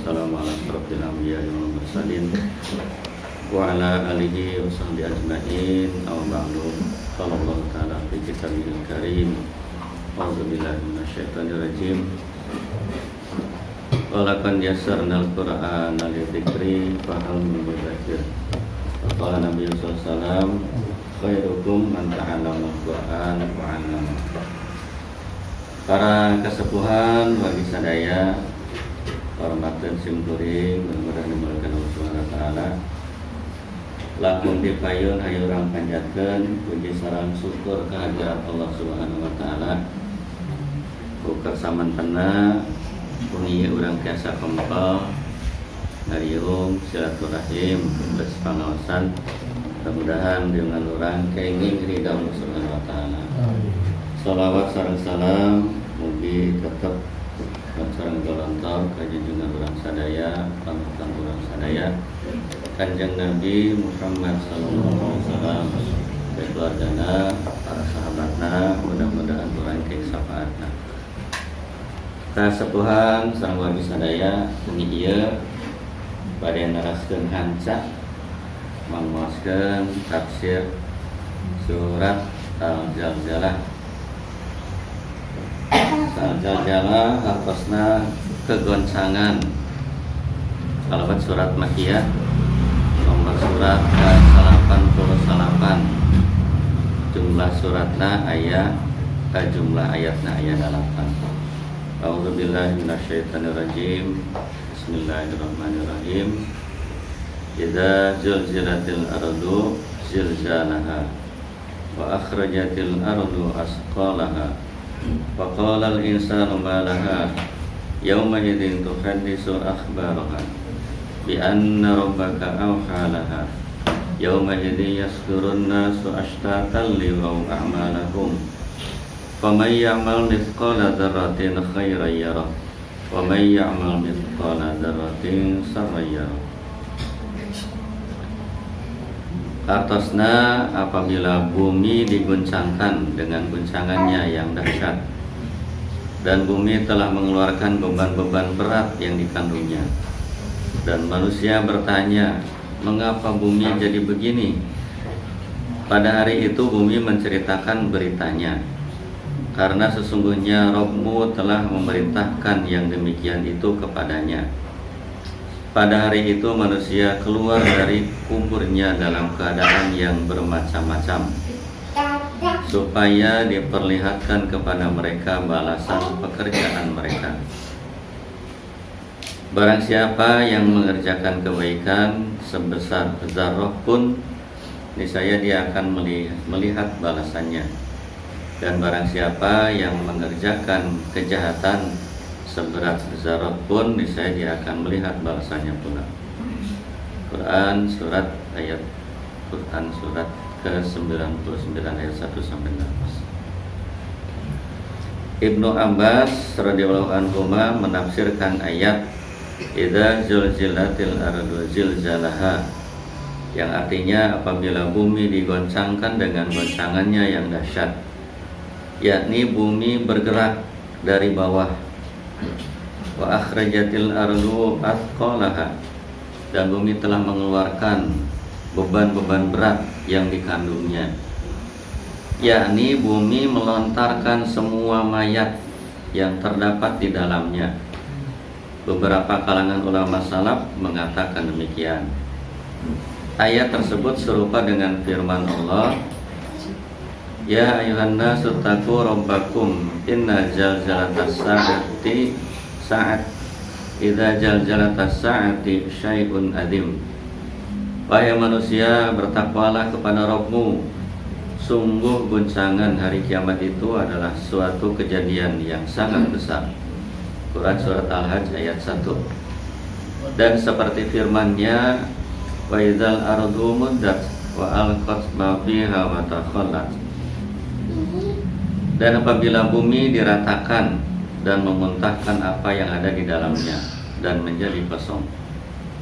wassalamu ala asyrafil anbiya'i wal mursalin wa ala alihi wa sahbihi ajma'in. Amma ba'du. Qala Allah ta'ala fi kitabihil karim. A'udzu billahi minasyaitonir rajim. Wa laqad yassarnal Qur'ana lidzikri fahal min mudzakir. Qala Nabi sallallahu alaihi wasallam, khairukum man ta'allama al-Qur'an wa 'allama. Para kasepuhan wargi sadaya, hormateun sim kuring, mudah-mudahan dimuliakan Allah Subhanahu wa taala. Langkung ti payun hayu urang panjatkeun puji sareng syukur kehadirat Allah Subhanahu wa taala. Ku kersamantena wengi urang tiasa kempel ngariung silaturahim geus pangaosan, mudah-mudahan dengan urang kenging ridha Allah Subhanahu wa taala. Salawat sareng salam mugi tetep sareng golontor ka junjungan urang sadaya, panutan urang sadaya, Kanjeng Nabi Muhammad sallallahu alaihi wasallam, keluargana, para sahabatna, mudah-mudahan urang kenging syafaatna. Kasepuhan sareng wargi sadaya, wengi ieu bade neraskeun hanca manguaskeun tafsir surat Al-Zalzalah. Al-Zalzalah hartosna kegoncangan. Kalebet surat Makiyah nomor surat ke-88, jumlah suratna aya jumlah ayatna aya 8. A'udzubillahi minasyaitonirrajim. Bismillahirrahmanirrahim. Idza zulzilatil ardu zilzalaha wa akhrajatil ardu asqalaha wa qala al insanu ma laha yawma idzin tuhaddisu akhbaraha bi anna rabbaka awha laha yawma idzin yasdurun nasu ashtatan liyuraw a'malahum faman ya'mal mithqala dzarratin khairan yarah wa man ya'mal mithqala dzarratin syarran yarah. Artosna apabila bumi diguncangkan dengan guncangannya yang dahsyat dan bumi telah mengeluarkan beban-beban berat yang dikandungnya dan manusia bertanya, mengapa bumi jadi begini? Pada hari itu bumi menceritakan beritanya, karena sesungguhnya Robmu telah memerintahkan yang demikian itu kepadanya. Pada hari itu manusia keluar dari kuburnya dalam keadaan yang bermacam-macam, supaya diperlihatkan kepada mereka balasan pekerjaan mereka. Barang siapa yang mengerjakan kebaikan sebesar zarrah pun, niscaya dia akan melihat balasannya. Dan barang siapa yang mengerjakan kejahatan seberat zarrah pun, niscaya dia akan melihat balasannya pula. Quran surat ayat Quran surat ke-99 ayat 1 sampai 8. Ibnu Abbas radhiyallahu anhu menafsirkan ayat idza zulzilatil ardu zilzalaha, yang artinya apabila bumi digoncangkan dengan goncangannya yang dahsyat, yakni bumi bergerak dari bawah, wa akhrajatil ardu athqalaha, dan bumi telah mengeluarkan beban-beban berat yang dikandungnya, yakni bumi melontarkan semua mayat yang terdapat di dalamnya. Beberapa kalangan ulama salaf mengatakan demikian. Ayat tersebut serupa dengan firman Allah, ya ayuhan nasu taqu rabbakum inna zalzalatas sa'ati sa'at idza zalzalatas sa'ati syai'un adzim. Wahai manusia, bertakwalah kepada Rabbmu. Sungguh guncangan hari kiamat itu adalah suatu kejadian yang sangat besar. Quran Surat Al-Hajj ayat 1. Dan seperti firman-Nya, wa idzal ardu muddat wa alqat ma fiha wa takhallat. Dan apabila bumi diratakan dan memuntahkan apa yang ada di dalamnya dan menjadi kosong.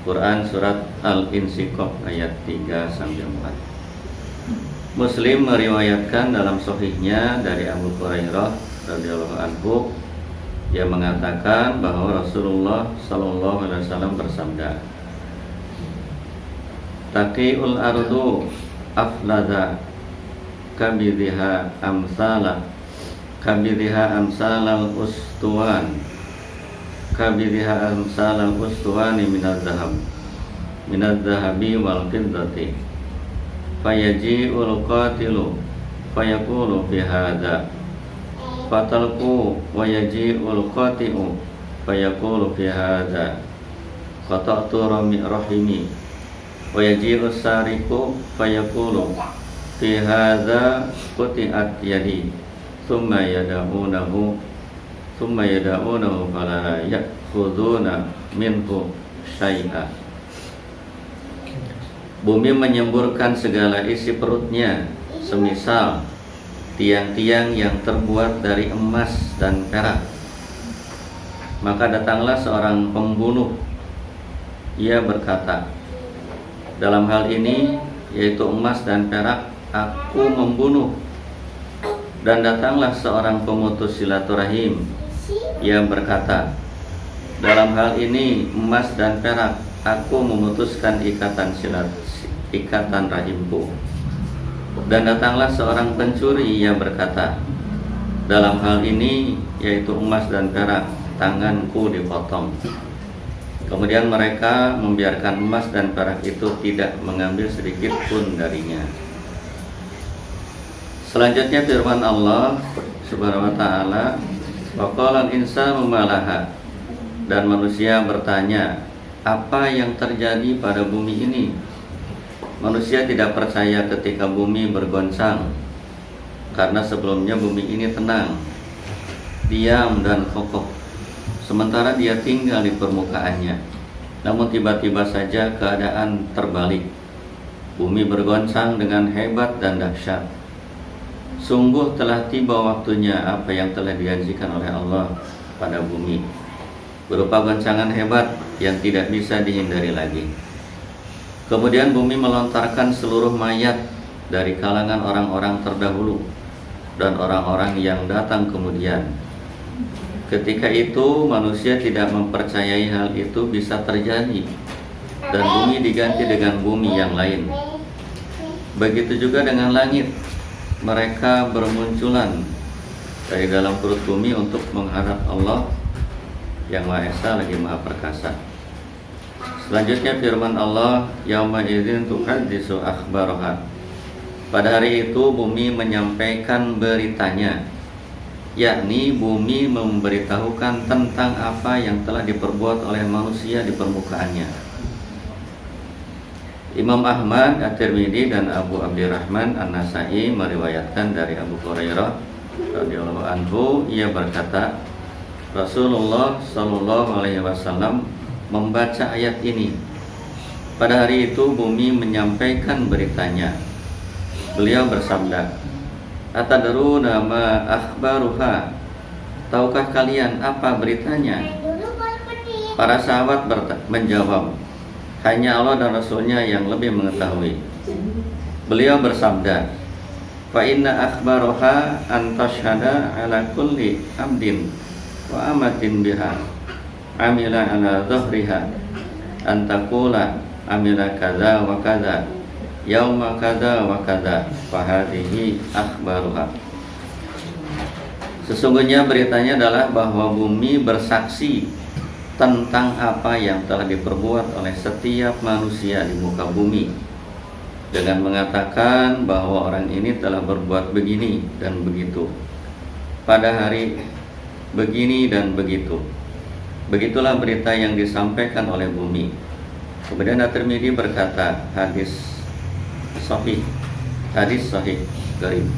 Quran Surat Al-Insyiqaq ayat 3 sampai 4. Muslim meriwayatkan dalam sahihnya dari Abu Hurairah radhiyallahu anhu Dia mengatakan bahwa Rasulullah Sallallahu Alaihi Wasallam bersabda, "Taqi'ul ardu aflada kabidhiha amsala kabidhiha amsalal ustuwan kabidhiha amsalal ustuwani minaz zahab minaz zahabi wal fiddati fayaji'ul qatilu fayaqulu fi hadza fatalqu wa yaji'ul qati'u fayaqulu fi hadza qata'tu rahimi wa yaji'us sariqu fayaqulu fi hadza quti'at yadi thumma yada'unahu fala ya'khuduna minhu syai'a." Bumi menyemburkan segala isi perutnya, semisal tiang-tiang yang terbuat dari emas dan perak. Maka datanglah seorang pembunuh. Ia berkata, "Dalam hal ini, yaitu emas dan perak, aku membunuh." Dan datanglah seorang pemutus silaturahim. Ia berkata, "Dalam hal ini, emas dan perak, aku memutuskan ikatan rahimku." Dan datanglah seorang pencuri. Ia berkata, "Dalam hal ini, yaitu emas dan perak, tanganku dipotong." Kemudian mereka membiarkan emas dan perak itu, tidak mengambil sedikit pun darinya. Selanjutnya firman Allah Subhanahu wa taala, "Waqala al-insanu malaha." Dan manusia bertanya, apa yang terjadi pada bumi ini? Manusia tidak percaya ketika bumi bergoncang karena sebelumnya bumi ini tenang, diam dan kokoh, sementara dia tinggal di permukaannya. Namun tiba-tiba saja keadaan terbalik. Bumi bergoncang dengan hebat dan dahsyat. Sungguh telah tiba waktunya apa yang telah dijanjikan oleh Allah pada bumi berupa goncangan hebat yang tidak bisa dihindari lagi. Kemudian bumi melontarkan seluruh mayat dari kalangan orang-orang terdahulu dan orang-orang yang datang kemudian. Ketika itu manusia tidak mempercayai hal itu bisa terjadi dan bumi diganti dengan bumi yang lain. Begitu juga dengan langit. Mereka bermunculan dari dalam perut bumi untuk menghadap Allah yang Maha Esa lagi Maha Perkasa. Selanjutnya firman Allah, "Yauma idzin tuhadditsu akhbaraha." Pada hari itu bumi menyampaikan beritanya, yakni bumi memberitahukan tentang apa yang telah diperbuat oleh manusia di permukaannya. Imam Ahmad, At-Tirmidzi, dan Abu Abdurrahman An-Nasai meriwayatkan dari Abu Hurairah radhiyallahu anhu, ia berkata, Rasulullah Shallallahu alaihi wasallam membaca ayat ini. Pada hari itu bumi menyampaikan beritanya. Beliau bersabda, "Atadruna ma akhbaruha?" Tahukah kalian apa beritanya? Para sahabat menjawab, "Hanya Allah dan Rasulnya yang lebih mengetahui." Beliau bersabda, "Fa inna akhbaraha an tashhada ala kulli abdin wa amatin biha amila ala dhahriha an taqula amila kaza wa kaza yauma kaza wa kaza, fa hadhihi akhbaruha." Sesungguhnya beritanya adalah bahwa bumi bersaksi tentang apa yang telah diperbuat oleh setiap manusia di muka bumi dengan mengatakan bahwa orang ini telah berbuat begini dan begitu pada hari begini dan begitu. Begitulah berita yang disampaikan oleh bumi. Kemudian At-Tirmidzi berkata, hadis sahih, hadis sahih gharib.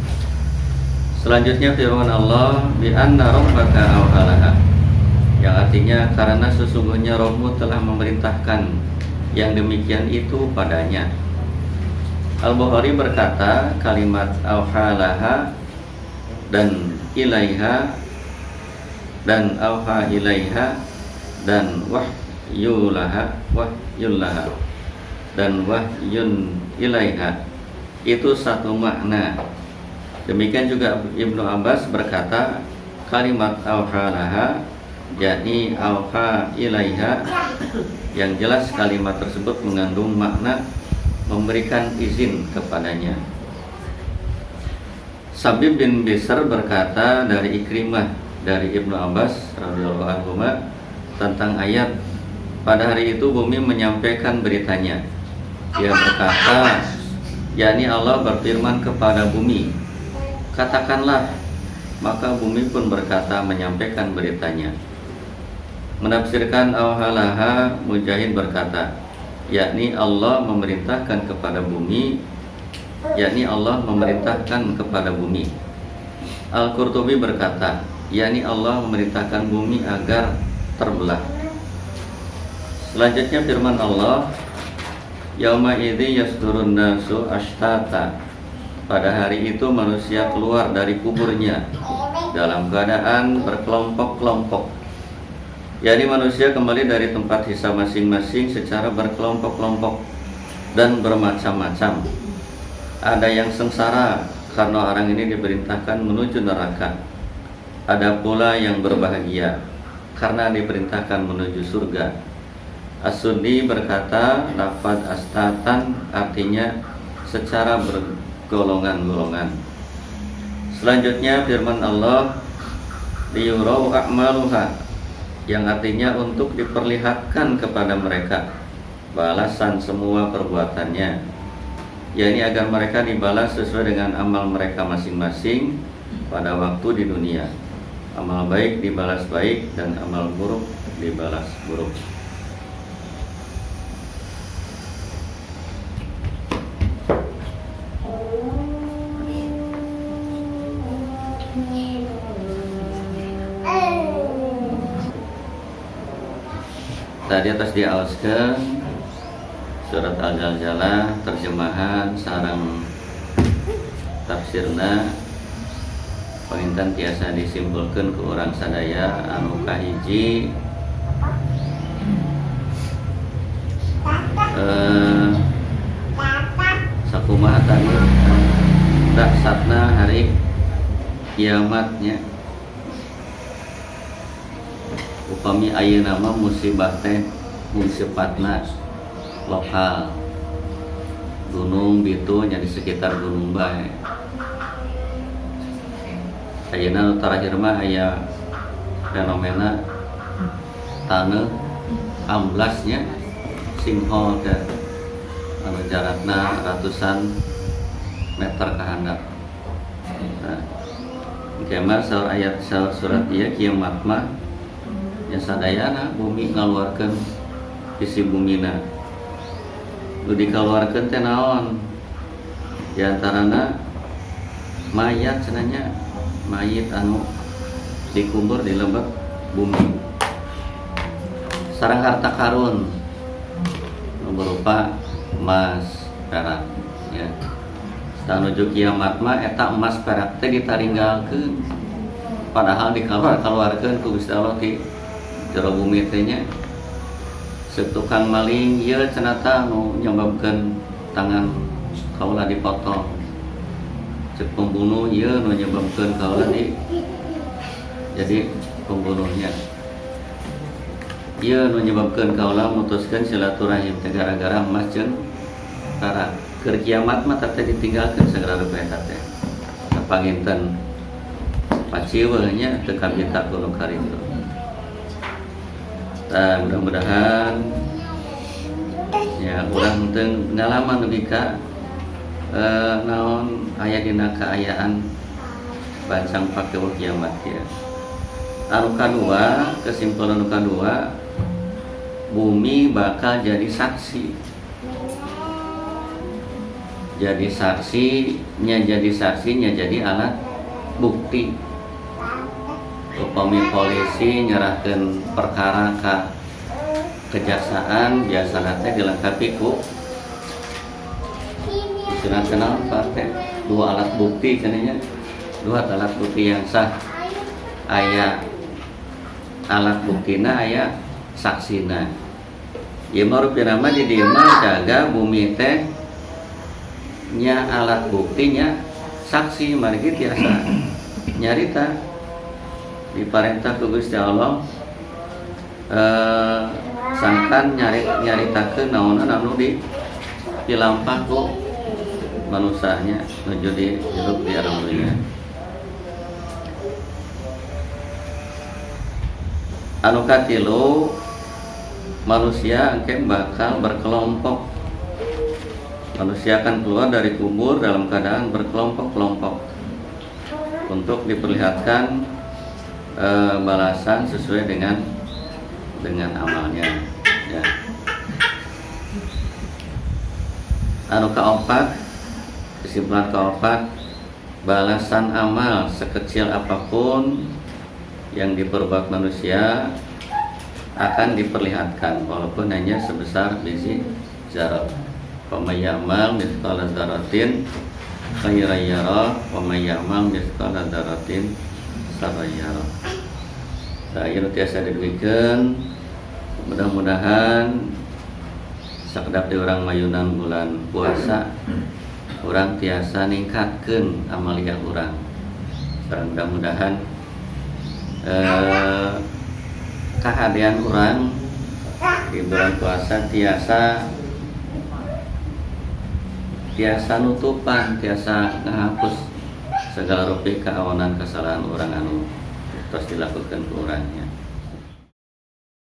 Selanjutnya firman Allah, "Bi anna rabbaka awhalaha," yang artinya karena sesungguhnya Rabbmu telah memerintahkan yang demikian itu padanya. Al-Bukhari berkata, kalimat awhalaha dan ilaiha dan auha ilaiha dan wahyulaha, wahyullaha dan wahyun ilaiha itu satu makna. Demikian juga Ibnu Abbas berkata kalimat auhalaha Yakni auha ilaiha, yang jelas kalimat tersebut mengandung makna memberikan izin kepadanya. Sabib bin Bisr berkata dari Ikrimah dari Ibnu Abbas radhiyallahu anhu tentang ayat pada hari itu bumi menyampaikan beritanya. Dia berkata, yakni Allah berfirman kepada bumi, "Katakanlah," maka bumi pun berkata menyampaikan beritanya. Menafsirkan auhalaha, Mujahid berkata, yakni Allah memerintahkan kepada bumi, yakni Allah memerintahkan kepada bumi. Al-Qurtubi berkata, yakni Allah memerintahkan bumi agar terbelah. Selanjutnya firman Allah, yauma idzi yasdurun nasu ashtata. Pada hari itu manusia keluar dari kuburnya dalam keadaan berkelompok-kelompok. Yakni manusia kembali dari tempat hisab masing-masing secara berkelompok-kelompok dan bermacam-macam. Ada yang sengsara karena orang ini diperintahkan menuju neraka. Ada pula yang berbahagia karena diperintahkan menuju surga. As-Suddi berkata, lafaz astatan artinya secara bergolongan-golongan. Selanjutnya firman Allah, liyurau a'maluha, yang artinya untuk diperlihatkan kepada mereka balasan semua perbuatannya, yakni agar mereka dibalas sesuai dengan amal mereka masing-masing pada waktu di dunia. Amal baik dibalas baik dan amal buruk dibalas buruk. Tadi atas diaoskeun surat Al-Zalzalah terjemahan sareng tafsirna. Panginten tiasa disimpulkan ku urang sadaya. Anu kahiji, sakumaha tadi dahsatna hari kiamatnya. Upami ayeuna mah musibah teh mung sifatna lokal, gunung bitu nya, di sekitar gunung bae. Ayeuna nu terakhir mah aya fenomena taneuh amblasnya, sinkhole teh, anu jarakna ratusan meter ke handap. Nah, engke mah saur ayat, saur surat ieu, kiamat mah ya sadayana bumi ngaluarkeun isi bumina. Nu dikaluarkeun teh naon? Di antarana mayat cenah nya, mayit anu dikubur di lebet bumi sareng harta karun nu berupa emas perak ya. Menuju kiamat mah eta emas perak teh ditaringgalkeun, padahal dikaluar-kaluarkeun ku Gusti Allah ti jero bumi teh nya. Ceuk tukang maling ieu cenah tah nu nyebabkeun tangan kaula dipotong, ceuk pembunuh ieu nu nyebabkeun kaula di jadi pembunuhnya, ieu nu nyebabkeun kaula mutuskeun silaturahim teh gara-gara emas jeung perak. Keur kiamat mah teh ditinggalkeun segala rupa eta teh. Panginten paciweuh nya, teu kabita ku nu karitu. Tah, mudah-mudahan ya urang teu ngalaman nepi ka naon aya dina kaayaan bancang pake kiamat ya. Anu kadua, kesimpulan anu kadua, bumi bakal jadi saksi. Jadi saksi nya, jadi saksinya, jadi alat bukti. Upami polisi nyerahkan perkara ke kejaksaan, biasanya teh dilengkapi ku istilah kenal teh dua alat bukti cenah, dua alat bukti yang sah, aya alat buktina, aya saksina. Ieu mah rupina mah di dieu mah jaga bumi teh nya alat buktinya, saksi. Margi tiasa nyarita, diparentah ku Gusti Allah. Sangkan nyaritakeun naon anu di dilampah ku manusanya nuju di hirup di alam dunia. Anu katilu, manusia engke bakal berkelompok. Manusia akan keluar dari kubur dalam keadaan berkelompok-kelompok untuk diperlihatkan balasan sesuai dengan amalnya ya. Anu kaopat, kesimpulan kaopat, balasan amal sekecil apapun yang diperbuat manusia akan diperlihatkan walaupun hanya sebesar biji zarah. Faman ya'mal mithqala dzarratin khairan yarah wa man ya'mal mithqala dzarratin syarran yarah. Nah, ieu tiasa didugikeun, mudah-mudahan sakedap di urang mayunan bulan puasa, urang tiasa ningkatkeun amaliah urang. Sareng mudah-mudahan kahadean urang di bulan puasa tiasa tiasa nutupan, tiasa ngahapus segala rupi keawanan kesalahan urang anu terus dilakukan ke orangnya.